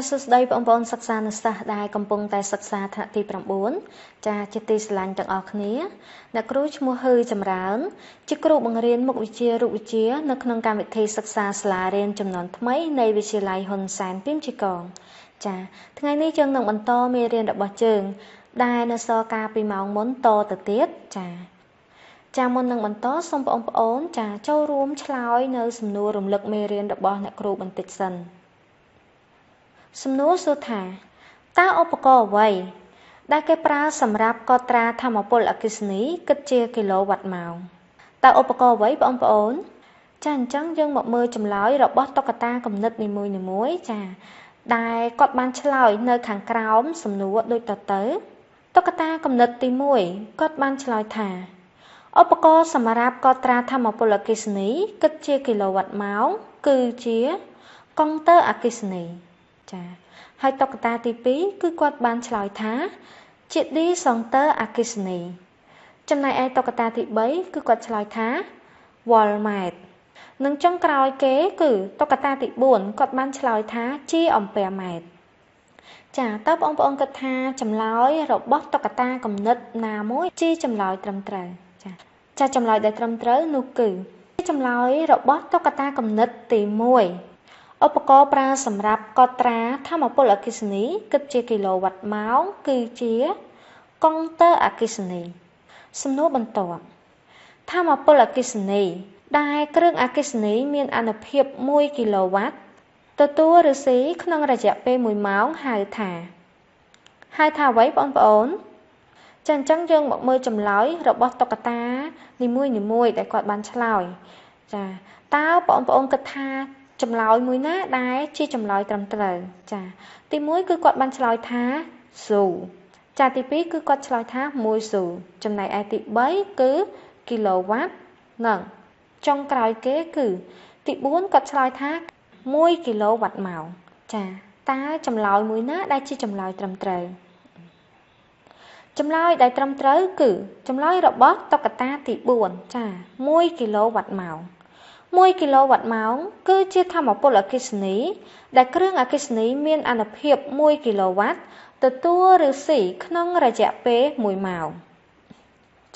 ចាសួស្តីបងប្អូនសិក្សានុសិស្សដែលកំពុងតែសិក្សាថ្នាក់ទី9ចាជាទីស្រឡាញ់ទាំងអស់គ្នាអ្នកគ្រូឈ្មោះហឺចម្រើនជាគ្រូបង្រៀនមុខវិជ្ជារូបវិទ្យានៅក្នុងកម្មវិធីសិក្សាសាលារៀនចំនួនថ្មីនៃវិទ្យាល័យហ៊ុនសែនពីមជីកងចាថ្ងៃនេះយើងនឹងបន្តមេរៀនរបស់យើងដែលនៅសល់កាលពីម៉ោងមុនតទៅទៀតចាចាមុននឹងបន្តសូមបងប្អូនចាចូលរួមឆ្លើយនៅសំណួររំលឹកមេរៀនរបស់អ្នកគ្រូបន្តិចសិនសំណួរសួរថាតើឧបករណ៍អ្វីដែលគេប្រើសម្រាប់កត់ត្រាធម្មពលអគ្គិសនីគិតជាគីឡូវ៉ាត់ម៉ោងតើឧបករណ៍អ្វីបងប្អូនចាអញ្ចឹងយើងមកមើលចម្លើយរបស់តុក្កតាគំនិតនីមួយៗចាដែលគាត់បានឆ្លើយនៅខាងក្រោមសំណួរដូចតទៅតុក្កតាគំនិតទី1គាត់បានឆ្លើយថាឧបករណ៍សម្រាប់កត់ត្រាធម្មពលអគ្គិសនីគិតជាគីឡូវ៉ាត់ម៉ោងគឺជាកុងទ័រអគ្គិសនីចាហើយតុក្កតាទី2គឺគាត់បានឆ្លើយថាជាឌីសង់ទ័រអគ្គិសនីចំណែកឯតុក្កតាទី3គឺគាត់ឆ្លើយថាវ៉ុលម៉ែត្រនិងចុងក្រោយគេគឺតុក្កតាទី4គាត់បានឆ្លើយថាជាអំពែម៉ែត្រចាតើបងប្អូនគិតថាចម្លើយរបស់តុក្កតាគំនិតណាមួយជាចម្លើយត្រឹមត្រូវចាចាចម្លើយដែលត្រឹមត្រូវនោះគឺចម្លើយរបស់តុក្កតាគំនិតទី1ឧបករណ៍ប្រើសម្រាប់កត់ត្រាធម្មពលអគ្គិសនីគិតជាគីឡូវ៉ាត់ម៉ោងគឺជាកុងទ័រអគ្គិសនីសំណួរបន្ទាប់ធម្មពលអគ្គិសនីដែលគ្រឿងអគ្គិសនីមានអនុភាព1គីឡូវ៉ាត់ទទួលឬស៊ីក្នុងរយៈពេល1ម៉ោងហៅថាអ្វីបងប្អូនចាអញ្ចឹងយើងមកមើលចម្លើយរបស់តុក្កតានីមួយៗដែលគាត់បានឆ្លើយចាតើបងប្អូនគិតថាចម្លើយមួយណាដែលជាចម្លើយត្រឹមត្រូវចាទី1គឺគាត់បានឆ្លើយថាស៊ូចាទី2គឺគាត់ឆ្លើយថា1ស៊ូចំណែកឯទី3គឺគីឡូវ៉ាត់និងចុងក្រោយគេគឺទី4គាត់ឆ្លើយថា1គីឡូវ៉ាត់ម៉ោងចាតើចម្លើយមួយណាដែលជាចម្លើយត្រឹមត្រូវចម្លើយដែលត្រឹមត្រូវគឺចម្លើយរបស់តុក្កតាទី4ចា1គីឡូវ៉ាត់ម៉ោង1គីឡូវ៉ាត់ម៉ោងគឺជាធម្មពលអគ្គិសនីដែលគ្រឿងអគ្គិសនីមានអនុភាព1គីឡូវ៉ាត់ទទួលឬស៊ីក្នុងរយៈពេល1ម៉ោង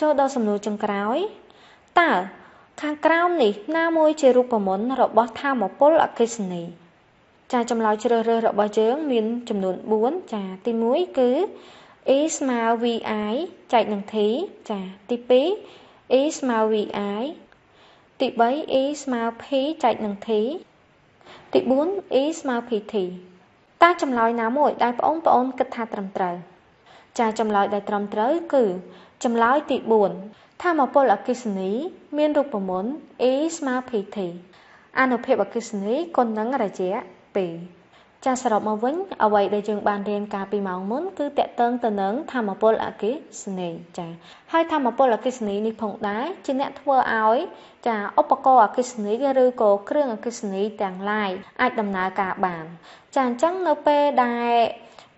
ចូលដល់សំណួរចុងក្រោយតើខាងក្រោមនេះណាមួយជារូបមន្តរបស់ធម្មពលអគ្គិសនីចាចម្លើយជ្រើសរើសរបស់យើងមានចំនួន4ចាទី1គឺ E ស្មើ VI ចែកនឹង T ចាទី2 E ស្មើ VI ទី3 E ស្មើ P ចែកនឹង T ទី4 E ស្មើ PT តើចម្លើយណាមួយដែលបងប្អូនគិតថាត្រឹមត្រូវចាចម្លើយដែលត្រឹមត្រូវគឺចម្លើយទី4ធម្មពលអគ្គិសនីមានរូបមន្ត E ស្មើ PT អនុភាពអគ្គិសនីគុណនឹងរយៈ2ចាសរុបមកវិញអ្វីដែលយើងបានរៀនកាលពីម៉ោងមុនគឺតកតងទៅនឹងធម្មពលអគ្គិសនីចាហើយធម្មពលអគ្គិសនីនេះផងដែរជាអ្នកធ្វើឲ្យចាឧបករណ៍អគ្គិសនីឬក៏គ្រឿងអគ្គិសនីទាំងឡាយអាចដំណើរការបានចាអញ្ចឹងនៅពេលដែល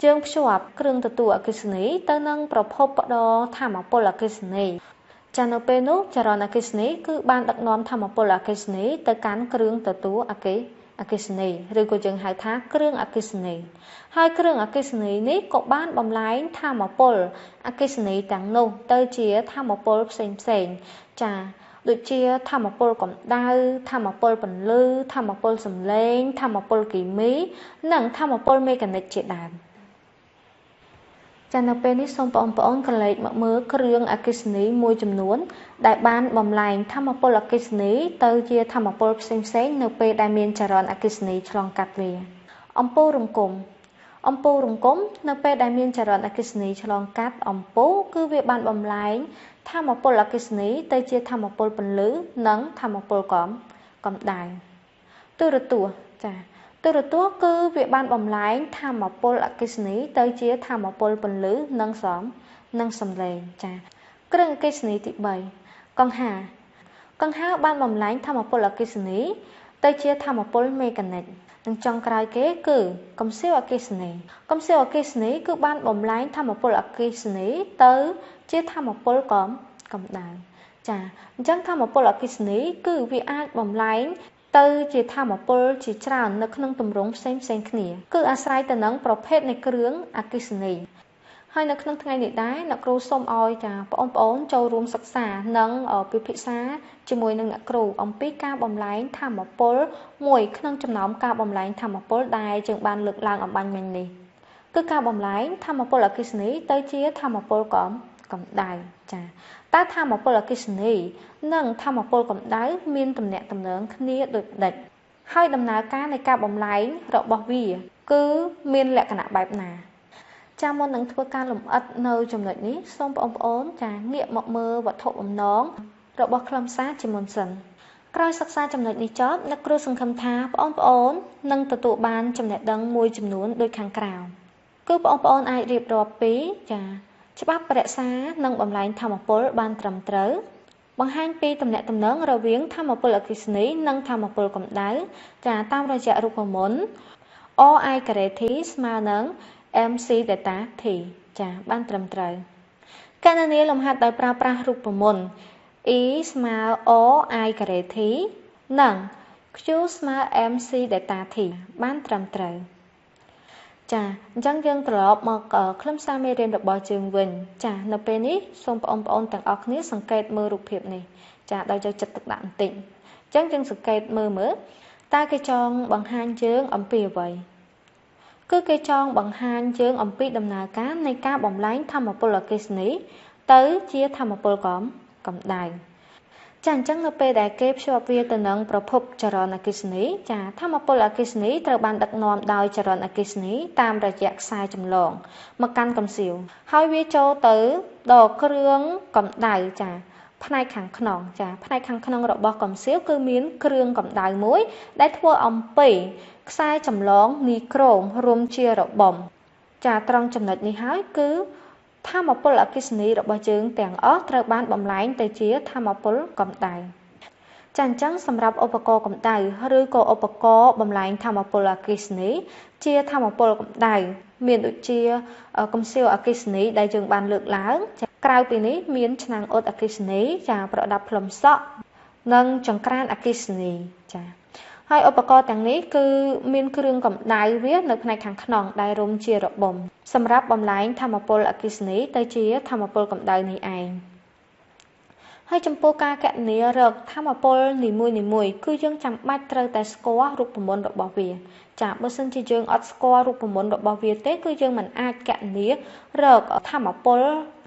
យើងភ្ជាប់គ្រឿងទទួលអគ្គិសនីទៅនឹងប្រភពផ្ដល់ធម្មពលអគ្គិសនីចានៅពេលនោះចរន្តអគ្គិសនីគឺបានដឹកនាំធម្មពលអគ្គិសនីទៅកាន់គ្រឿងទទួលអគ្គិសនីឬក៏យើងហៅថាគ្រឿងអគ្គិសនីហើយគ្រឿងអគ្គិសនីនេះក៏បានបំលែងធម្មពលអគ្គិសនីទាំងនោះទៅជាធម្មពលផ្សេងៗចាដូចជាធម្មពលកម្ដៅធម្មពលពន្លឺធម្មពលសំឡេងធម្មពលគីមីនិងធម្មពលមេកានិកជាដើមចានៅពេលនេះសូមបងប្អូនក្រឡេកមកមើលគ្រឿងអគ្គិសនីមួយចំនួនដែលបានបំលែងធម្មពលអគ្គិសនីទៅជាធម្មពលផ្សេងៗនៅពេលដែលមានចរន្តអគ្គិសនីឆ្លងកាត់វាអំពូលរង្គមអំពូលរង្គមនៅពេលដែលមានចរន្តអគ្គិសនីឆ្លងកាត់អំពូលគឺវាបានបំលែងធម្មពលអគ្គិសនីទៅជាធម្មពលពន្លឺនិងធម្មពលកម្ដៅទូរទស្សន៍ចាទូរទស្សន៍គឺវាបានបំលែងធម្មពលអគ្គិសនីទៅជាធម្មពលពន្លឺនិងសំឡេងចាគ្រឿងអគ្គិសនីទី3កង្ហាកង្ហាបានបំលែងធម្មពលអគ្គិសនីទៅជាធម្មពលមេកានិកនិងចុងក្រោយគេគឺកំសៀវអគ្គិសនីកំសៀវអគ្គិសនីគឺបានបំលែងធម្មពលអគ្គិសនីទៅជាធម្មពលកម្ដៅចាអញ្ចឹងធម្មពលអគ្គិសនីគឺវាអាចបំលែង ទៅជាធម្មពលជាច្រើននៅក្នុងទម្រង់ផ្សេងៗគ្នាគឺអាស្រ័យទៅនឹងប្រភេទនៃគ្រឿងអគ្គិសនីហើយនៅក្នុងថ្ងៃនេះដែរអ្នកគ្រូសូមឲ្យចាបងប្អូនចូលរួមសិក្សានិងពិភាក្សាជាមួយនឹងអ្នកគ្រូអំពីការបំលែងធម្មពលមួយក្នុងចំណោមការបំលែងធម្មពលដែលយើងបានលើកឡើងអំបញ្ញមិញនេះគឺការបំលែងធម្មពលអគ្គិសនីទៅជាធម្មពលកម្ដៅចាតើធម្មពលអគ្គិសនីនិងធម្មពលកម្ដៅមានទំនាក់ទំនងគ្នាដូចម្ដេចហើយដំណើរការនៃការបំលែងរបស់វាគឺមានលក្ខណៈបែបណាចាមុននឹងធ្វើការលម្អិតនៅចំណុចនេះសូមបងប្អូនចាងាកមកមើលវត្ថុបំណងរបស់ខ្លឹមសារជាមុនសិនក្រោយសិក្សាចំណុចនេះចប់អ្នកគ្រូសង្ឃឹមថាបងប្អូននឹងទទួលបានចំណេះដឹងមួយចំនួនដូចខាងក្រោមគឺបងប្អូនអាចរៀបរាប់ពីចាច្បាប់រក្សានិងបំលែងធម្មពលបានត្រឹមត្រូវបង្ហាញពីទំនាក់ទំនងរវាងធម្មពលអគ្គិសនីនិងធម្មពលកម្ដៅចាតាមរយៈរូបមន្ត OI ការ៉េ T ស្មើនឹង MC delta T ចាបានត្រឹមត្រូវកណនាលំហាត់ដោយប្រើប្រាស់រូបមន្ត E ស្មើ OI ការ៉េ T និង Q ស្មើ MC delta T បានត្រឹមត្រូវចាអញ្ចឹងយើងត្រឡប់មកខ្លឹមសារមេរៀនរបស់យើងវិញចានៅពេលនេះសូមបងប្អូនទាំងអស់គ្នាសង្កេតមើលរូបភាពនេះចាដោយយកចិត្តទុកដាក់បន្តិចអញ្ចឹងយើងសង្កេតមើលតើគេចង់បង្ហាញយើងអំពីអ្វីគឺគេចង់បង្ហាញយើងអំពីដំណើរការនៃការបំលែងធម្មពលអគ្គិសនីទៅជាធម្មពលកម្ដៅចាអញ្ចឹងនៅពេលដែលគេភ្ជាប់វាទៅនឹងប្រភពចរន្តអគ្គិសនីចាធម្មពលអគ្គិសនីត្រូវបានដឹកនាំដោយចរន្តអគ្គិសនីតាមរយៈខ្សែចម្លងមកកាន់កំសៀវហើយវាចូលទៅដល់គ្រឿងកម្ដៅចាផ្នែកខាងក្នុងចាផ្នែកខាងក្នុងរបស់កំសៀវគឺមានគ្រឿងកម្ដៅមួយដែលធ្វើអំពីខ្សែចម្លងនីក្រូមរួមជារបំចាត្រង់ចំណុចនេះហើយគឺធម្មពលអគ្គិសនីរបស់យើងទាំងអស់ត្រូវបានបំលែងទៅជាធម្មពលកម្ដៅចាអញ្ចឹងសម្រាប់ឧបករណ៍កម្ដៅឬក៏ឧបករណ៍បំលែងធម្មពលអគ្គិសនីជាធម្មពលកម្ដៅមានដូចជាកំសៀវអគ្គិសនីដែលយើងបានលើកឡើងក្រៅពីនេះមានឆ្នាំងអ៊ុតអគ្គិសនីចាប្រដាប់ផ្លុំសក់និងចង្ក្រានអគ្គិសនីចាហើយឧបករណ៍ទាំងនេះគឺមានគ្រឿងកម្ដៅវានៅផ្នែកខាងក្នុងដែលរុំជារបំសម្រាប់បំលែងធម្មពលអគ្គិសនីទៅជាធម្មពលកម្ដៅនេះឯងហើយចំពោះការកណនារកធម្មពលនីមួយៗគឺយើងចាំបាច់ត្រូវតែស្គាល់រូបមន្តរបស់វាចាបើសិនជាយើងអត់ស្គាល់រូបមន្តរបស់វាទេគឺយើងមិនអាចកណនារកធម្មពល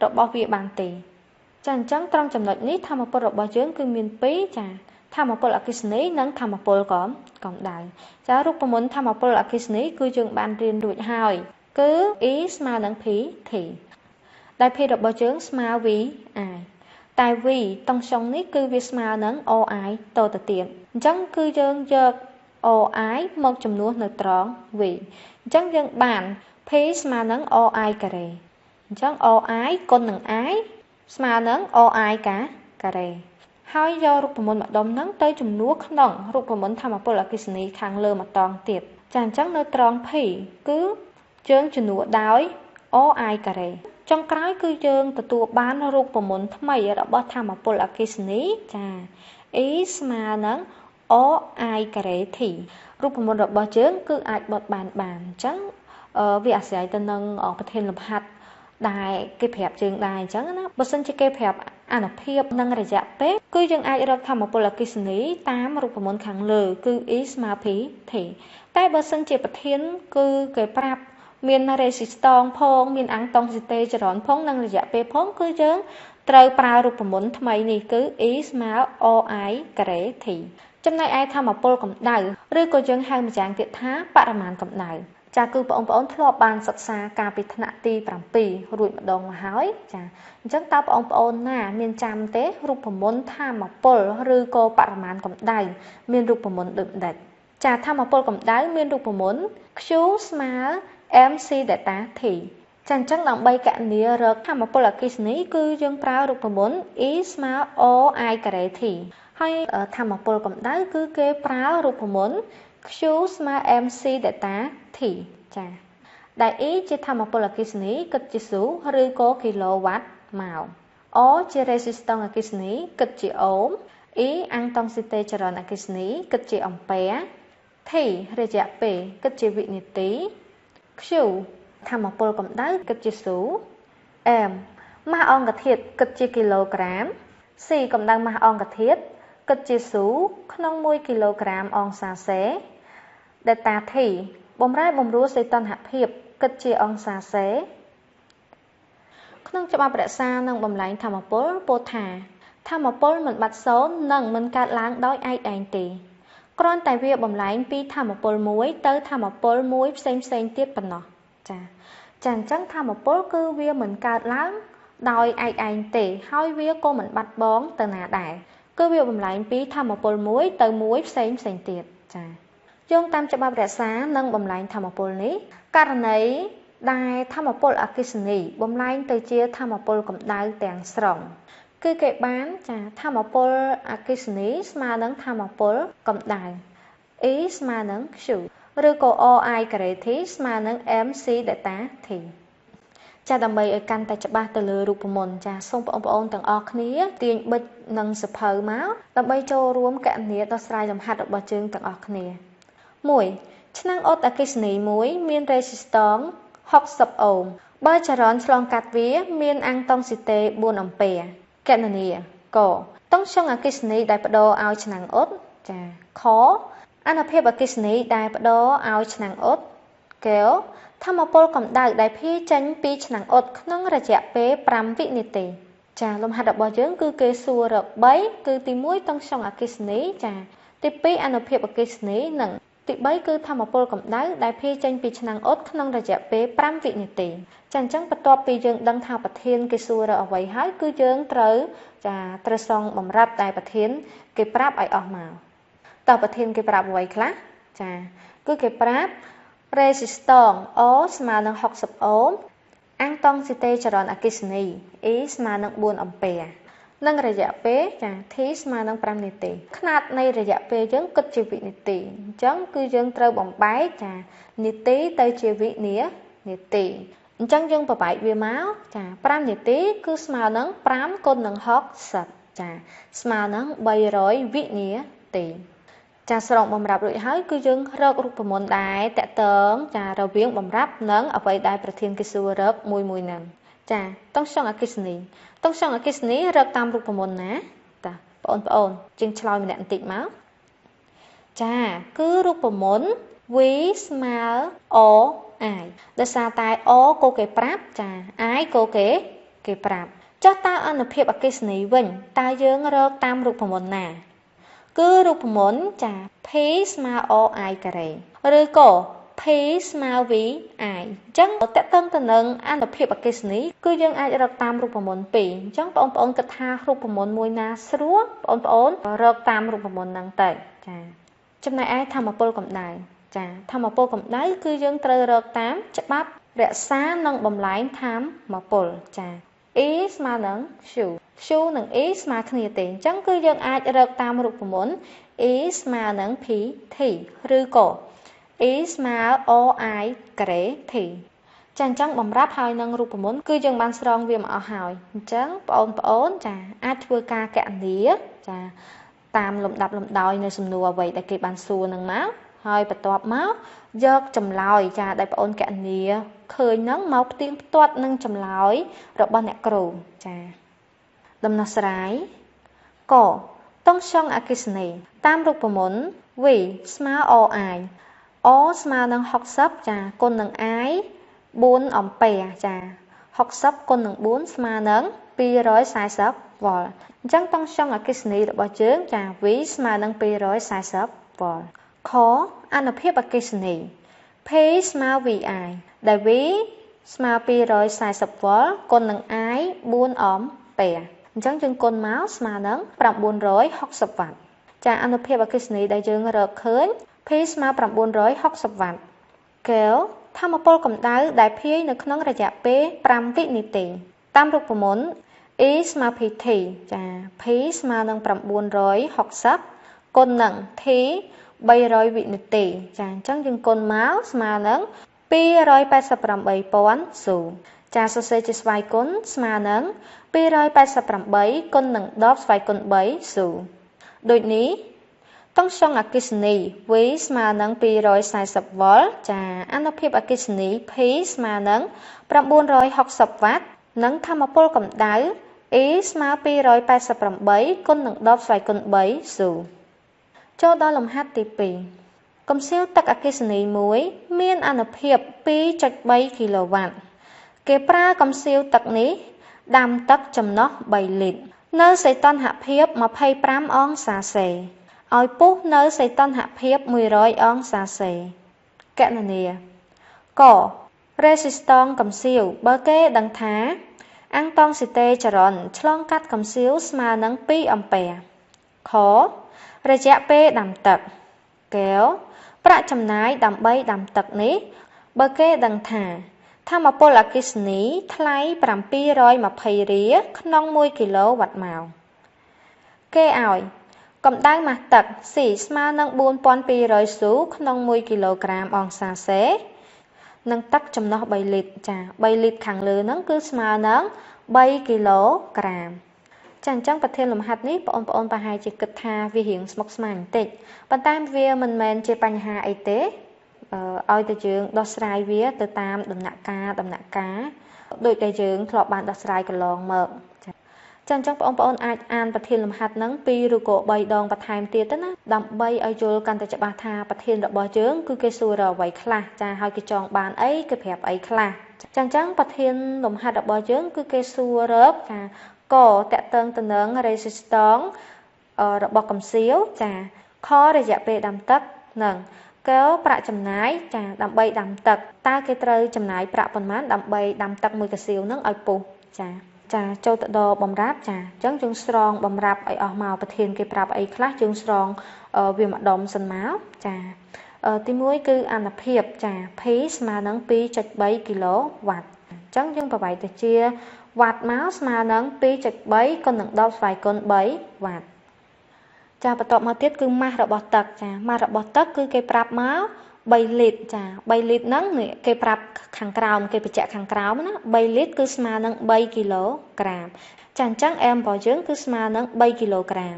របស់វាបានទេចាអញ្ចឹងត្រង់ចំណុចនេះធម្មពលរបស់យើងគឺមាន2ចាធម្មពលអគ្គិសនីនិងធម្មពលកម្ដៅចារូបមន្តធម្មពលអគ្គិសនីគឺយើងបានរៀនរួចហើយគឺ E ស្មើនឹង PT ដែល P របស់យើងស្មើ VI តែ V តុងស្យុងនេះគឺវាស្មើនឹង OI តទៅទៀតអញ្ចឹងគឺយើងយក OI មកជំនួសនៅត្រង់ V អញ្ចឹងយើងបាន P ស្មើនឹង OI ការ៉េអញ្ចឹង OI គុណនឹង I ស្មើនឹង OI ការ៉េហើយយករូបមន្តម្ដុំហ្នឹងទៅជំនួសក្នុងរូបមន្តធម្មពលអគ្គិសនីខាងលើម្ដងទៀតចាអញ្ចឹងនៅត្រង់ P គឺយើងជំនួសដោយ OI ការ៉េចុងក្រោយគឺយើងទទួលបានរូបមន្តថ្មីរបស់ធម្មពលអគ្គិសនីចា E ស្មើនឹង OI ការ៉េ T រូបមន្តរបស់យើងគឺអាចបត់បែនបានអញ្ចឹងវាអាស្រ័យទៅនឹងប្រធានលំហាត់ដែលគេប្រាប់យើងដែរអញ្ចឹងណាបើសិនជាគេប្រាប់អានុភាពនិងរយៈពេលគឺយើងអាចរកធម្មពលអគ្គិសនីតាមរូបមន្តខាងលើគឺ E ស្មើ PT តែបើសិនជាប្រធានគឺគេប្រាប់មានរេស៊ីស្តង់ផងមានអាំងតុងស៊ីតេចរន្តផងនិងរយៈពេលផងគឺយើងត្រូវប្រើរូបមន្តថ្មីនេះគឺ E ស្មើ OI ការ៉េ T ចំណែកឯធម្មពលកម្ដៅឬក៏យើងហៅម្យ៉ាងទៀតថាបរិមាណកម្ដៅចាគឺបងប្អូនធ្លាប់បានសិក្សាកាលពីថ្នាក់ទី7រួចម្ដងមកហើយចាអញ្ចឹងតើបងប្អូនណាមានចាំទេរូបមន្តធម្មពលឬក៏បរិមាណកម្ដៅមានរូបមន្តដូចម្ដេចចាធម្មពលកម្ដៅមានរូបមន្ត Q ស្មើ MC delta T ចាអញ្ចឹងដើម្បីកណនារកធម្មពលអគ្គិសនីគឺយើងប្រើរូបមន្ត E ស្មើ OI ការ៉េ T ហើយធម្មពលកម្ដៅគឺគេប្រើរូបមន្ត Q ស្មើ MC delta T ចាដែល E ជាធម្មពលអគ្គិសនីគិតជាស៊ូឬក៏គីឡូវ៉ាត់ម៉ោង O ជារេស៊ីស្តង់អគ្គិសនីគិតជាអូម E អាំងតង់ស៊ីតេចរន្តអគ្គិសនីគិតជាអំពែ T រយៈពេលគិតជាវិនាទី Q ធម្មពលកម្ដៅគិតជាស៊ូ M ម៉ាសអង្គធាតុគិតជាគីឡូក្រាម C កម្ដៅម៉ាសអង្គធាតុគិតជាស៊ូក្នុង1គីឡូក្រាមអង្សាសេ Delta T បំរែបំរួលសីតុណ្ហភាពគិតជាអង្សាសេក្នុងច្បាប់រក្សានិងបំលែងធម្មពលពោលថាធម្មពលមិនបាត់សូន្យនិងមិនកើតឡើងដោយឯកឯងទេគ្រាន់តែវាបំលែងពីធម្មពលមួយទៅធម្មពលមួយផ្សេងៗទៀតប៉ុណ្ណោះចាចាអញ្ចឹងធម្មពលគឺវាមិនកើតឡើងដោយឯកឯងទេហើយវាក៏មិនបាត់បង់ទៅណាដែរគឺវាបំលែងពីធម្មពលមួយទៅមួយផ្សេងទៀតចាយោងតាមច្បាប់រក្សានិងបំលែងធម្មពលនេះករណីដែលធម្មពលអគ្គិសនីបំលែងទៅជាធម្មពលកម្ដៅទាំងស្រុងគឺគេបានចាធម្មពលអគ្គិសនីស្មើនឹងធម្មពលកម្ដៅ E ស្មើនឹង Q ឬក៏ RI ការ៉េ T ស្មើនឹង MC delta T ចាដើម្បីឲ្យកាន់តែច្បាស់ទៅលើរូបមន្តចាសូមបងប្អូនទាំងអស់គ្នាទាញប៊ិចនិងសៀវភៅមកដើម្បីចូលរួមកណនាដោះស្រាយលំហាត់របស់យើងទាំងអស់គ្នា1ឆ្នាំងអ៊ុតអគ្គិសនីមួយមានរេស៊ីស្តង់60អូមបើចរន្តឆ្លងកាត់វាមានអាំងតង់ស៊ីតេ4អំពែកណនាកតង់ស្យុងអគ្គិសនីដែលបដូរឲ្យឆ្នាំងអ៊ុតចាខអនុភាពអគ្គិសនីដែលបដូរឲ្យឆ្នាំងអ៊ុតកែវធម្មពលកម្ដៅដែលភាយចេញពីឆ្នាំងអ៊ុតក្នុងរយៈពេល5វិនាទីចាលំហាត់របស់យើងគឺគេសួររក3គឺទី1តង់ស្យុងអគ្គិសនីចាទី2អនុភាពអគ្គិសនីនិងទី3គឺធម្មពលកម្ដៅដែលភាយចេញពីឆ្នាំងអ៊ុតក្នុងរយៈពេល5វិនាទីចាអញ្ចឹងបន្ទាប់ពីយើងដឹងថាប្រធានគេសួររកអ្វីហើយគឺយើងត្រូវចាត្រូវសងបំរាប់តែប្រធានគេប្រាប់ឲ្យអស់មកតើប្រធានគេប្រាប់អ្វីខ្លះចាគឺគេប្រាប់រេស៊ីស្តង់ O ស្មើនឹង60អូមអាំងតង់ស៊ីតេចរន្តអគ្គិសនី E ស្មើនឹង4អំពែនិងរយៈពេលចា T ស្មើនឹង5នាទីខ្នាតនៃរយៈពេលយើងគិតជាវិនាទីអញ្ចឹងគឺយើងត្រូវបំបែកចានាទីទៅជាវិនាទីអញ្ចឹងយើងបំបែកវាមកចា5នាទីគឺស្មើនឹង5គុណនឹង60ចាស្មើនឹង300វិនាទីចាស្រង់បំរាប់រួចហើយគឺយើងរករូបមន្តដែរតកតងចារវាងបំរាប់និងអ្វីដែលប្រធានគេសួររកមួយមួយហ្នឹងចាតង់ស្យុងអគ្គិសនីតង់ស្យុងអគ្គិសនីរកតាមរូបមន្តណាតាបងប្អូនជាងឆ្លើយម្នាក់បន្តិចមកចាគឺរូបមន្ត V ស្មើ O I ដោយសារតែ O ក៏គេប្រាប់ចា I ក៏គេប្រាប់ចុះតើអនុភាពអគ្គិសនីវិញតើយើងរកតាមរូបមន្តណាគឺរូបមន្តចា P ស្មើ O I ការ៉េឬក៏ P ស្មើ V I អញ្ចឹងតកតឹងទៅនឹងអនុភាពអគ្គិសនីគឺយើងអាចរកតាមរូបមន្តពីរអញ្ចឹងបងប្អូនគិតថារូបមន្តមួយណាស្រួលបងប្អូនរកតាមរូបមន្តហ្នឹងទៅចាចំណែកឯធម្មពលកម្ដៅចាធម្មពលកម្ដៅគឺយើងត្រូវរកតាមច្បាប់រក្សានិងបំលែងធម្មពលចា E ស្មើនឹង Q Q និង E ស្មើគ្នាទេអញ្ចឹងគឺយើងអាចរកតាមរូបមន្ត E ស្មើនឹង PT ឬក៏ E ស្មើ OI ការ៉េ T ចាអញ្ចឹងបំរាប់ហើយនឹងរូបមន្តគឺយើងបានស្រង់វាមកអស់ហើយអញ្ចឹងបងប្អូនចាអាចធ្វើការកណនាចាតាមលំដាប់លំដោយនៅសំណួរអ្វីដែលគេបានសួរនឹងមកហើយបន្ទាប់មកយកចម្លើយចាដែលបងអូនកណនាឃើញហ្នឹងមកផ្ទៀងផ្ទាត់នឹងចម្លើយរបស់អ្នកគ្រូចាដំណោះស្រាយកតង់ស្យុងអគ្គិសនីតាមរូបមន្ត V ស្មើ OI O ស្មើនឹង60ចាគុណនឹង I 4អំពែចា60គុណនឹង4ស្មើនឹង240វ៉ុលអញ្ចឹងតង់ស្យុងអគ្គិសនីរបស់យើងចា V ស្មើនឹង240វ៉ុលខអនុភាពអគ្គិសនី P ស្មើ VI ដែល V ស្មើ240វ៉ុលគុណនឹង I 4អំពែអញ្ចឹងយើងគុណមកស្មើនឹង960វ៉ាត់ចាអនុភាពអគ្គិសនីដែលយើងរកឃើញ P ស្មើ960វ៉ាត់កែវធម្មពលកម្ដៅដែលភាយនៅក្នុងរយៈពេល5វិនាទីតាមរូបមន្ត E ស្មើ PT ចា P ស្មើនឹង960គុណនឹង T 300វិនាទីចាអញ្ចឹងយើងគុណមកស្មើនឹង 288,000 ស៊ូចាសរសេរជាស្វ័យគុណស្មើនឹង288គុណនឹង10ស្វ័យគុណ3ស៊ូ ដូចនេះតុងស្យង់អគ្គិសនី V ស្មើនឹង240វ៉ុលចាអនុភាពអគ្គិសនី P ស្មើនឹង960វ៉ាត់និងធម្មពលកម្ដៅ E ស្មើ288គុណនឹង10ស្វ័យគុណ3ស៊ូចូលដល់លំហាត់ទី2កំសៀវទឹកអគ្គិសនីមួយមានអនុភាព 2.3 គីឡូវ៉ាត់គេប្រើកំសៀវទឹកនេះដាំទឹកចំណុះ3លីត្រនៅសីតុណ្ហភាព25អង្សាសេឲ្យពុះនៅសីតុណ្ហភាព100អង្សាសេកណនាករេស៊ីស្តង់កំសៀវបើគេដឹងថាអាំងតង់ស៊ីតេចរន្តឆ្លងកាត់កំសៀវស្មើនឹង2អំពែខរយៈពេលដាំទឹកកែវប្រាក់ចំណាយដើម្បីដាំទឹកនេះបើគេដឹងថាធម្មពលអគ្គិសនីថ្លៃ720រៀលក្នុង1គីឡូវ៉ាត់ម៉ោងគេឲ្យកម្ដៅម៉ាស់ទឹក C ស្មើនឹង4200ស៊ូក្នុង1គីឡូក្រាមអង្សាសេនិងទឹកចំណុះ3លីត្រចា3លីត្រខាងលើហ្នឹងគឺស្មើនឹង3គីឡូក្រាមចាអញ្ចឹងប្រធានលំហាត់នេះបងប្អូនប្រហែលជាគិតថាវារៀងស្មុគស្មាញបន្តិចប៉ុន្តែវាមិនមែនជាបញ្ហាអីទេឲ្យតែយើងដោះស្រាយវាទៅតាមដំណាក់កាលដូចដែលយើងធ្លាប់បានដោះស្រាយកន្លងមកចាអញ្ចឹងបងប្អូនអាចអានប្រធានលំហាត់ហ្នឹង2ឬក៏3ដងបន្ថែមទៀតទៅណាដើម្បីឲ្យយល់កាន់តែច្បាស់ថាប្រធានរបស់យើងគឺគេសួររកអ្វីខ្លះចាហើយគេចង់បានអីគេប្រាប់អីខ្លះចាអញ្ចឹងប្រធានលំហាត់របស់យើងគឺគេសួររកចាកតកតឹងទៅនឹង resistance របស់កំសៀវចាខរយៈពេលដាំទឹកនិងកប្រាក់ចំណាយចាដើម្បីដាំទឹកតើគេត្រូវចំណាយប្រាក់ប៉ុន្មានដើម្បីដាំទឹកមួយកសៀវហ្នឹងឲ្យពុះចាចាចូលទៅដល់បំរាប់ចាអញ្ចឹងយើងស្រង់បំរាប់ឲ្យអស់មកប្រធានគេប្រាប់អីខ្លះយើងស្រង់វាម្ដុំសិនមកចាទី1គឺអនុភាពចា P ស្មើនឹង 2.3 គីឡូវ៉ាត់អញ្ចឹងយើងប្របែកទៅជាវ៉ាត់មកស្មើនឹង 2.3 គុណនឹង10ស្វ័យគុណ3វ៉ាត់ចាបន្ទាប់មកទៀតគឺម៉ាស់របស់ទឹកចាម៉ាស់របស់ទឹកគឺគេប្រាប់មក3លីត្រចា3លីត្រហ្នឹងគេប្រាប់ខាងក្រោមគេបញ្ជាក់ខាងក្រោមណា3លីត្រគឺស្មើនឹង3គីឡូក្រាមចាអញ្ចឹងអែមរបស់យើងគឺស្មើនឹង3គីឡូក្រាម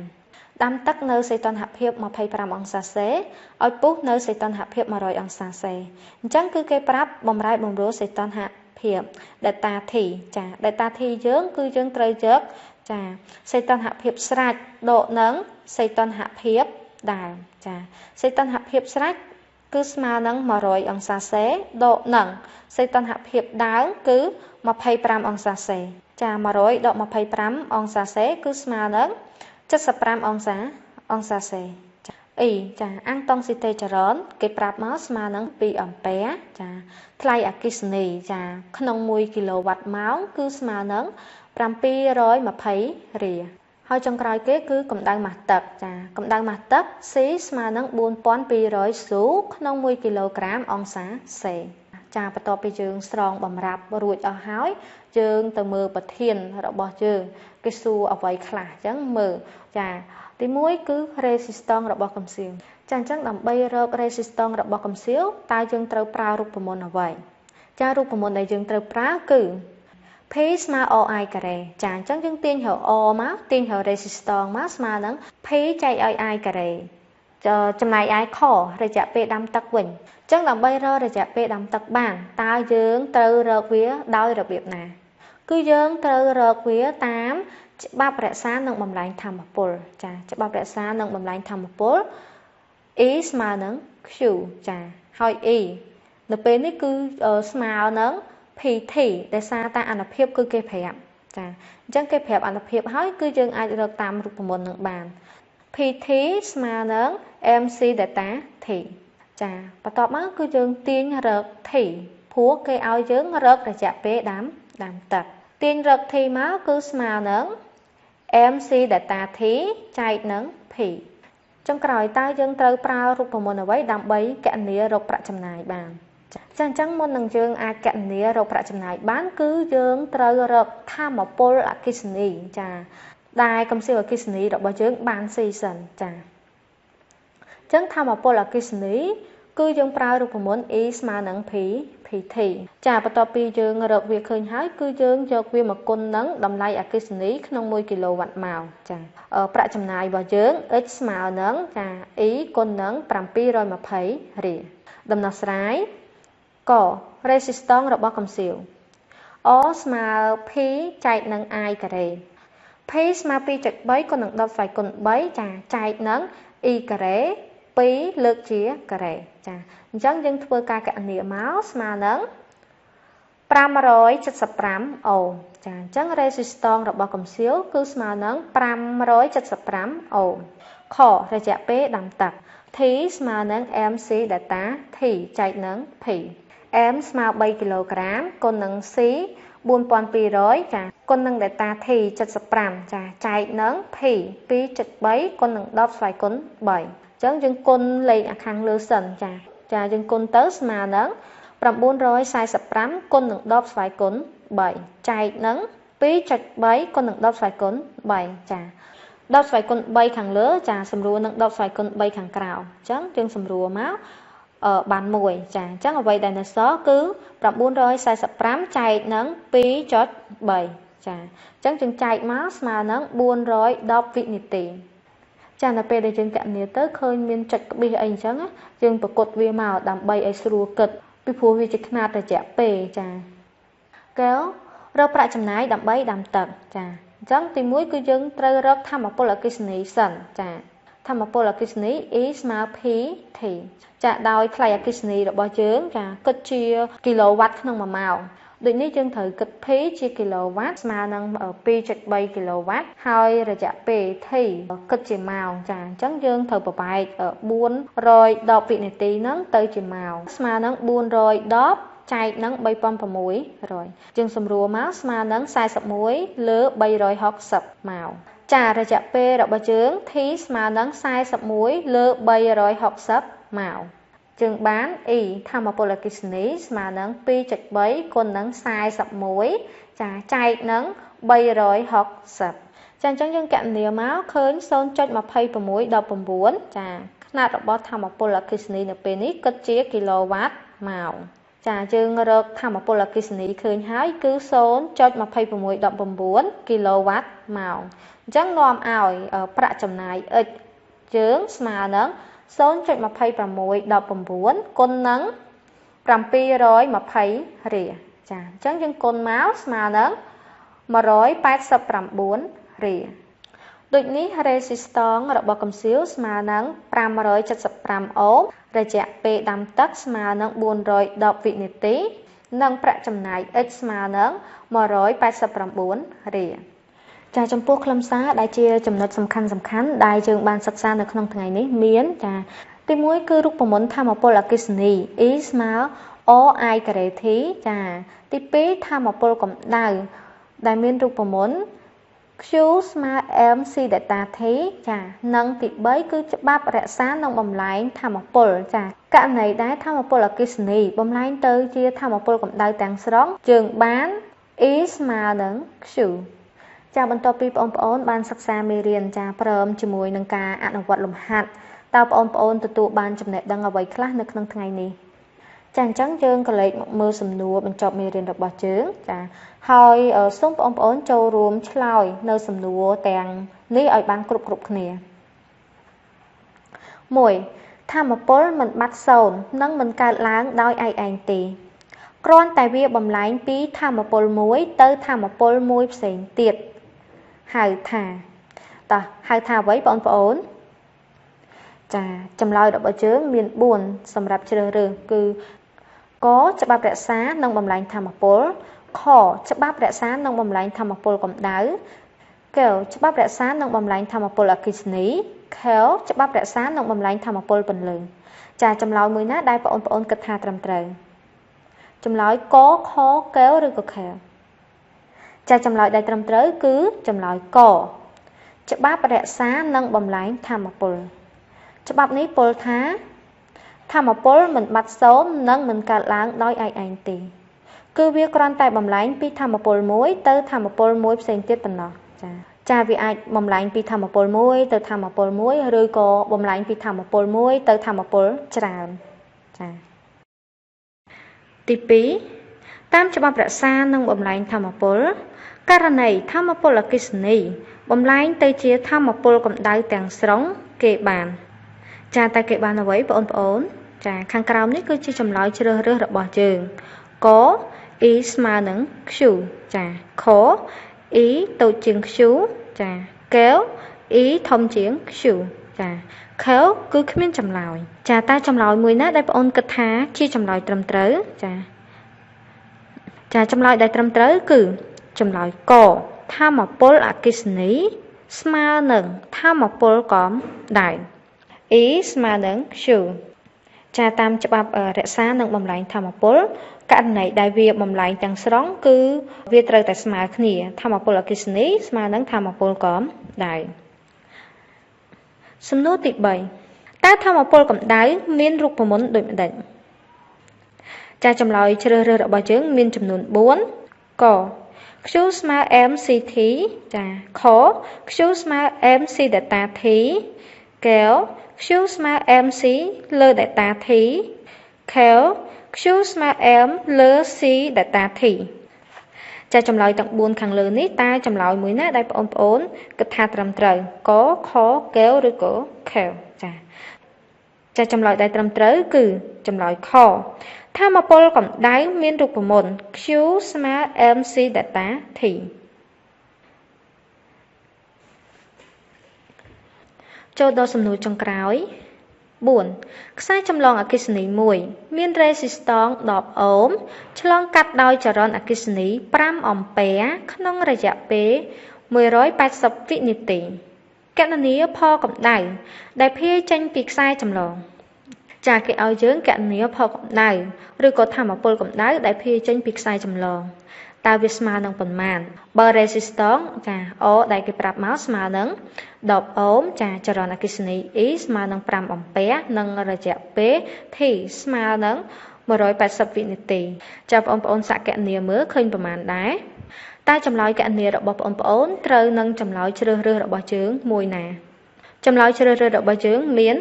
ដាំទឹកនៅសីតុណ្ហភាព25អង្សាសេឲ្យពុះនៅសីតុណ្ហភាព100អង្សាសេអញ្ចឹងគឺគេប្រាប់បំរែបំរួលសីតុណ្ហភាព delta T ចា delta T យើងគឺយើងត្រូវយកចាសីតុណ្ហភាពស្រេចដកនឹងសីតុណ្ហភាពដើមចាសីតុណ្ហភាពស្រេចគឺស្មើនឹង100អង្សាសេដកនឹងសីតុណ្ហភាពដើមគឺ25អង្សាសេចា100ដក25អង្សាសេគឺស្មើនឹង75អង្សាសេអ៊ីចាអាំងតង់ស៊ីតេចរន្តគេប្រាប់មកស្មើនឹង2អំពែចាថ្លៃអគ្គិសនីចាក្នុង1គីឡូវ៉ាត់ម៉ោងគឺស្មើនឹង720រៀលហើយចុងក្រោយគេគឺកម្ដៅម៉ាស់ទឹកចាកម្ដៅម៉ាស់ទឹក C ស្មើនឹង4200ស៊ូក្នុង1គីឡូក្រាមអង្សាសេចាបន្ទាប់ពីយើងស្រង់បំរាប់រួចអស់ហើយយើងទៅមើលប្រធានរបស់យើងគេសួរអ្វីខ្លះអញ្ចឹងមើលចាទី1គឺ resistance របស់កំសៀវចាអញ្ចឹងដើម្បីរក resistance របស់កំសៀវតើយើងត្រូវប្រើរូបមន្តអ្វីចារូបមន្តដែលយើងត្រូវប្រើគឺ P ស្មើ RI ការ៉េចាអញ្ចឹងយើងទាញរក R មកទាញរក resistance មកស្មើនឹង P ចែកឲ្យ I ការ៉េចំណែកឯខរយៈពេលដាំទឹកវិញអញ្ចឹងដើម្បីរករយៈពេលដាំទឹកបានតើយើងត្រូវរកវាដោយរបៀបណាគឺយើងត្រូវរកវាតាមច្បាប់រក្សានិងបំលែងធម្មពលចាច្បាប់រក្សានិងបំលែងធម្មពល E ស្មើនឹង Q ចាហើយ E នៅពេលនេះគឺស្មើនឹង PT ដោយសារតែអនុភាពគឺគេប្រាប់ចាអញ្ចឹងគេប្រាប់អនុភាពហើយគឺយើងអាចរកតាមរូបមន្តនឹងបាន PT ស្មើនឹង MC delta T ចាបន្ទាប់មកគឺយើងទាញរក T ព្រោះគេឲ្យយើងរករយៈពេលដាំទឹកទាញរក T មកគឺស្មើនឹង MC delta T ចែកនឹង P ចុងក្រោយតើយើងត្រូវប្រើរូបមន្តអ្វីដើម្បីគណនារកប្រាក់ចំណាយបានចាអញ្ចឹងមុននឹងយើងអាចគណនារកប្រាក់ចំណាយបានគឺយើងត្រូវរកធម្មពលអគ្គិសនីចាដែលកំសៀវអគ្គិសនីរបស់យើងបានស៊ីសិនចាអញ្ចឹងធម្មពលអគ្គិសនី គឺយើងប្រើរូបមន្ត E ស្មើនឹង P PT ចាបន្ទាប់ពីយើងរកវាឃើញហើយគឺយើងយកវាមកគុណនឹងតម្លៃអគ្គិសនីក្នុង1គីឡូវ៉ាត់ម៉ោងចាប្រាក់ចំណាយរបស់យើង X ស្មើនឹងចា E គុណនឹង720រៀលដំណោះស្រាយក resistance របស់កំសៀវ R ស្មើ P ចែកនឹង I ការ៉េ P ស្មើ 2.3 គុណនឹង10ស្វ័យគុណ3ចាចែកនឹង E ការ៉េ2លើកជាការ៉េចាអញ្ចឹងយើងធ្វើការកណនាមកស្មើនឹង575អូមចាអញ្ចឹង resistance របស់កំសៀវគឺស្មើនឹង575អូមខរយៈពេលដាំទឹក T ស្មើនឹង MC delta T ចែកនឹង P M ស្មើ3គីឡូក្រាមគុណនឹង C 4200ចាគុណនឹង delta T 75ចាចែកនឹង P 2.3គុណនឹង10ស្វ័យគុណ3អញ្ចឹងយើងគុណលេខអាខាងលើសិនចាចាយើងគុណទៅស្មើនឹង945គុណនឹង10ស្វ័យគុណ3ចែកនឹង 2.3 គុណនឹង10ស្វ័យគុណ3ចា10ស្វ័យគុណ3ខាងលើចាសម្រួលនឹង10ស្វ័យគុណ3ខាងក្រោមអញ្ចឹងយើងសម្រួលមកបាន1ចាអញ្ចឹងអ្វីដែលនៅសល់គឺ945ចែកនឹង 2.3 ចាអញ្ចឹងយើងចែកមកស្មើនឹង410វិនាទីចានៅពេលដែលយើងកណនាទៅឃើញមានចុចក្បៀសអីអញ្ចឹងយើងប្រកួតវាមកដើម្បីឲ្យស្រួលគិតពីព្រោះវាជាខ្នាតរយៈពេលចាកែវរកប្រាក់ចំណាយដើម្បីដាំទឹកចាអញ្ចឹងទី1គឺយើងត្រូវរកធម្មពលអគ្គិសនីសិនចាធម្មពលអគ្គិសនី E ស្មើ PT ចាដោយថ្លៃអគ្គិសនីរបស់យើងចាគិតជាគីឡូវ៉ាត់ក្នុង1ម៉ោងដូចនេះយើងត្រូវគិត P ជាគីឡូវ៉ាត់ស្មើនឹង 2.3 គីឡូវ៉ាត់ហើយរយៈពេល T គិតជាម៉ោងចាអញ្ចឹងយើងត្រូវប្របែក410វិនាទីហ្នឹងទៅជាម៉ោងស្មើនឹង410ចែកនឹង3600យើងសម្រួលមកស្មើនឹង41លើ360ម៉ោងចារយៈពេលរបស់យើង T ស្មើនឹង41លើ360ម៉ោងយើងបាន E ធម្មពលអគ្គិសនីស្មើនឹង 2.3 គុណនឹង41ចាចែកនឹង360ចាអញ្ចឹងយើងកណនាមកឃើញ 0.2619 ចាខ្នាតរបស់ធម្មពលអគ្គិសនីនៅពេលនេះគិតជាគីឡូវ៉ាត់ម៉ោងចាយើងរកធម្មពលអគ្គិសនីឃើញហើយគឺ 0.2619 គីឡូវ៉ាត់ម៉ោងអញ្ចឹងនាំឲ្យប្រាក់ចំណាយ X យើងស្មើនឹង 0.2619 គុណនឹង720រៀលចាអញ្ចឹងយើងគុណមកស្មើនឹង189រៀលដូចនេះ resistance របស់កំសៀវស្មើនឹង575អូមរយៈពេលដាំទឹកស្មើនឹង410វិនាទីនិងប្រាក់ចំណាយ X ស្មើនឹង189រៀលចាចំពោះខ្លឹមសារដែលជាចំណុចសំខាន់ដែលយើងបានសិក្សានៅក្នុងថ្ងៃនេះមានចាទី1គឺរូបមន្តធម្មពលអគ្គិសនី E ស្មើ RI ការ៉េ T ចាទី2ធម្មពលកម្ដៅដែលមានរូបមន្ត Q ស្មើ MC delta T ចានិងទី3គឺច្បាប់រក្សានិងបំលែងធម្មពលចាករណីដែលធម្មពលអគ្គិសនីបំលែងទៅជាធម្មពលកម្ដៅទាំងស្រុងយើងបាន E ស្មើនឹង Q ចាបន្ទាប់ពីបងប្អូនបានសិក្សាមេរៀនចាព្រមជាមួយនឹងការអនុវត្តលំហាត់តើបងប្អូនទទួលបានចំណេះដឹងអ្វីខ្លះនៅក្នុងថ្ងៃនេះចាអញ្ចឹងយើងក៏លេខមកមើលសំណួរបញ្ចប់មេរៀនរបស់យើងចាហើយសូមបងប្អូនចូលរួមឆ្លើយនៅសំណួរទាំងនេះឲ្យបានគ្រប់គ្នា1ធម្មពលមិនបាត់សូន្យនិងមិនកើតឡើងដោយឯកឯងទេគ្រាន់តែវាបំលែងពីធម្មពលមួយទៅធម្មពលមួយផ្សេងទៀតហៅថាតោះហៅថាអ្វីបងប្អូនចាចម្លើយរបស់យើងមាន4សម្រាប់ជ្រើសរើសគឺកច្បាប់រក្សានិងបំលែងធម្មពលខច្បាប់រក្សានិងបំលែងធម្មពលកម្ដៅកច្បាប់រក្សានិងបំលែងធម្មពលអគ្គិសនីខច្បាប់រក្សានិងបំលែងធម្មពលពន្លឺចាចម្លើយមួយណាដែលបងប្អូនគិតថាត្រឹមត្រូវចម្លើយកខកែវឬក៏ខែចាចម្លើយដែលត្រឹមត្រូវគឺចម្លើយកច្បាប់រក្សានិងបំលែងធម្មពលច្បាប់នេះពោលថាធម្មពលមិនបាត់សូន្យនិងមិនកើតឡើងដោយឯកឯងទេគឺវាគ្រាន់តែបំលែងពីធម្មពលមួយទៅធម្មពលមួយផ្សេងទៀតប៉ុណ្ណោះចាវាអាចបំលែងពីធម្មពលមួយទៅធម្មពលមួយឬក៏បំលែងពីធម្មពលមួយទៅធម្មពលច្រើន ចាទី2តាមច្បាប់រក្សានិងបំលែងធម្មពលករណីធម្មពលអគ្គិសនីបំលែងទៅជាធម្មពលកម្ដៅទាំងស្រុងគេបានចាតែគេបានអ្វីបងប្អូនចាខាងក្រោមនេះគឺជាចម្លើយជ្រើសរើសរបស់យើងក E ស្មើនឹង Q ចាខ E តូចជាង Q ចាកែវ E ធំជាង Q ចាខគឺគ្មានចម្លើយចាតើចម្លើយមួយណាដែលបងអូនគិតថាជាចម្លើយត្រឹមត្រូវចាចាចម្លើយដែលត្រឹមត្រូវគឺចម្លើយកធម្មពលអគ្គិសនីស្មើនឹងធម្មពលកម្ដៅ E ស្មើនឹង Q ចាតាមច្បាប់រក្សានិងបំលែងធម្មពលករណីដែលវាបំលែងទាំងស្រុងគឺវាត្រូវតែស្មើគ្នាធម្មពលអគ្គិសនីស្មើនឹងធម្មពលកម្ដៅសំណួរទី3តើធម្មពលកម្ដៅមានរូបមន្តដូចម្តេចចាចម្លើយជ្រើសរើសរបស់យើងមានចំនួន4ក Q ស្មើ mct ចាខ Q ស្មើ mc delta t កែវ Q ស្មើ mc លើ delta t ខែវ Q ស្មើ m លើ c delta t ចាចម្លើយទាំង4ខាងលើនេះតើចម្លើយមួយណាដែលបងប្អូនគិតថាត្រឹមត្រូវកខកែវឬក៏ខែវចាចាចម្លើយដែលត្រឹមត្រូវគឺចម្លើយខធម្មពលកម្ដៅមានរូបមន្ត Q ស្មើ mc delta t ចូលដល់សំណួរចុងក្រោយ4ខ្សែចម្លងអគ្គិសនីមួយមានរេស៊ីស្តង់10អូមឆ្លងកាត់ដោយចរន្តអគ្គិសនី5អំពែក្នុងរយៈពេល180វិនាទីគណនាផលកម្ដៅដែលភាយចេញពីខ្សែចម្លងចាគេឲ្យយើងគណនាផលកម្ដៅឬក៏ធម្មពលកម្ដៅដែលភាយចេញពីខ្សែចម្លងតើវាស្មើនឹងប៉ុន្មានបើរេស៊ីស្តង់ចា O ដែលគេប្រាប់មកស្មើនឹង10អូមចាចរន្តអគ្គិសនី E ស្មើនឹង5អំពែនិងរយៈពេល T ស្មើនឹង180វិនាទីចាបងប្អូនសាកគណនាមើលឃើញប្រមាណដែរតើចម្លើយគណនារបស់បងប្អូនត្រូវនឹងចម្លើយជ្រើសរើសរបស់យើងមួយណាចម្លើយជ្រើសរើសរបស់យើងមាន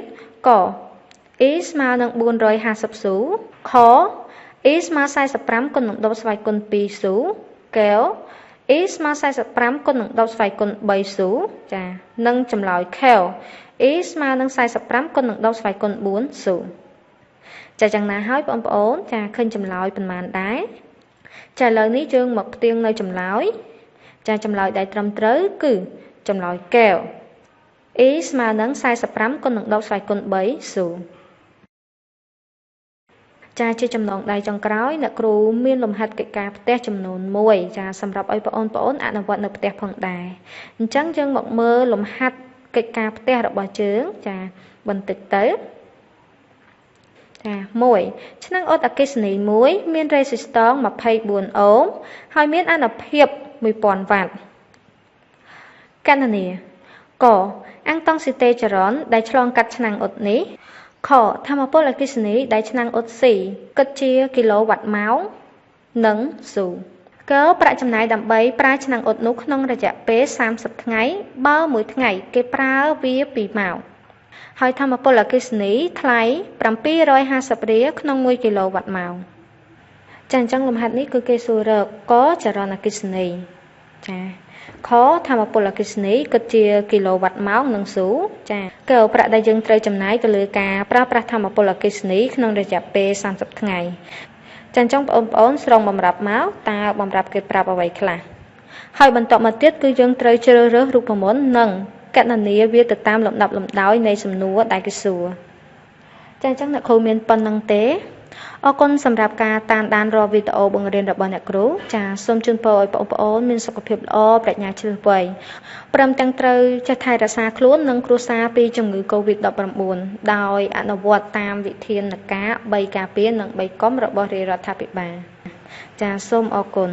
ក E ស្មើនឹង450ស៊ូខ E ស្មើ45គុណនឹង10ស្វ័យគុណ2ស៊ូកែវ E ស្មើ45គុណនឹង10ស្វ័យគុណ3ស៊ូចានិងចម្លើយខែវ E ស្មើនឹង45គុណនឹង10ស្វ័យគុណ4ស៊ូចាយ៉ាងណាហើយបងប្អូនចាឃើញចម្លើយប៉ុន្មានដែរចាឥឡូវនេះយើងមកផ្ទៀងនៅចម្លើយចាចម្លើយដែលត្រឹមត្រូវគឺចម្លើយកែវ E ស្មើនឹង45គុណនឹង10ស្វ័យគុណ3ស៊ូចាជាចំណងដៃចុងក្រោយអ្នកគ្រូមានលំហាត់កិច្ចការផ្ទះចំនួន1ចាសម្រាប់ឲ្យបងប្អូនអនុវត្តនៅផ្ទះផងដែរអញ្ចឹងយើងមកមើលលំហាត់កិច្ចការផ្ទះរបស់យើងចាបន្តិចទៅចា1ឆ្នាំងអ៊ុតអគ្គិសនីមួយមានរេស៊ីស្តង់24អូមហើយមានអនុភាព1000វ៉ាត់គណនាកអង្គតង់ស៊ីតេចរន្តដែលឆ្លងកាត់ឆ្នាំងអ៊ុតនេះខធម្មពលអគ្គិសនីដែលឆ្នាំងអ៊ុតស៊ីគិតជាគីឡូវ៉ាត់ម៉ោងនិងស៊ូកប្រាក់ចំណាយដើម្បីប្រើឆ្នាំងអ៊ុតនោះក្នុងរយៈពេល30ថ្ងៃបើមួយថ្ងៃគេប្រើវា2ម៉ោងហើយធម្មពលអគ្គិសនីថ្លៃ750រៀលក្នុង1គីឡូវ៉ាត់ម៉ោងចាអញ្ចឹងលំហាត់នេះគឺគេសួររកកចរន្តអគ្គិសនីចាខធម្មពលអគ្គិសនីគិតជាគីឡូវ៉ាត់ម៉ោងនិងស៊ូចាកែវប្រាក់ដែលយើងត្រូវចំណាយទៅលើការប្រើប្រាស់ធម្មពលអគ្គិសនីក្នុងរយៈពេល30ថ្ងៃចាអញ្ចឹងបងប្អូនស្រង់បំរាប់មកតើបំរាប់គេប្រាប់អ្វីខ្លះហើយបន្តមកទៀតគឺយើងត្រូវជ្រើសរើសរូបមន្តនិងគណនាវាទៅតាមលំដាប់លំដោយនៃសំណួរដែលគេសួរចាអញ្ចឹងអ្នកគ្រូមានប៉ុណ្្នឹងទេអរគុណសម្រាប់ការតាមដានរាល់វីដេអូបង្រៀនរបស់អ្នកគ្រូចាសូមជូនពរឲ្យបងប្អូនមានសុខភាពល្អប្រាជ្ញាឆ្លាតវៃព្រមទាំងត្រូវចេះថែរក្សាខ្លួននិងគ្រួសារពីជំងឺ Covid-19 ដោយអនុវត្តតាមវិធានការ3ការពារនិង3កុំរបស់រាជរដ្ឋាភិបាលចាសូមអរគុណ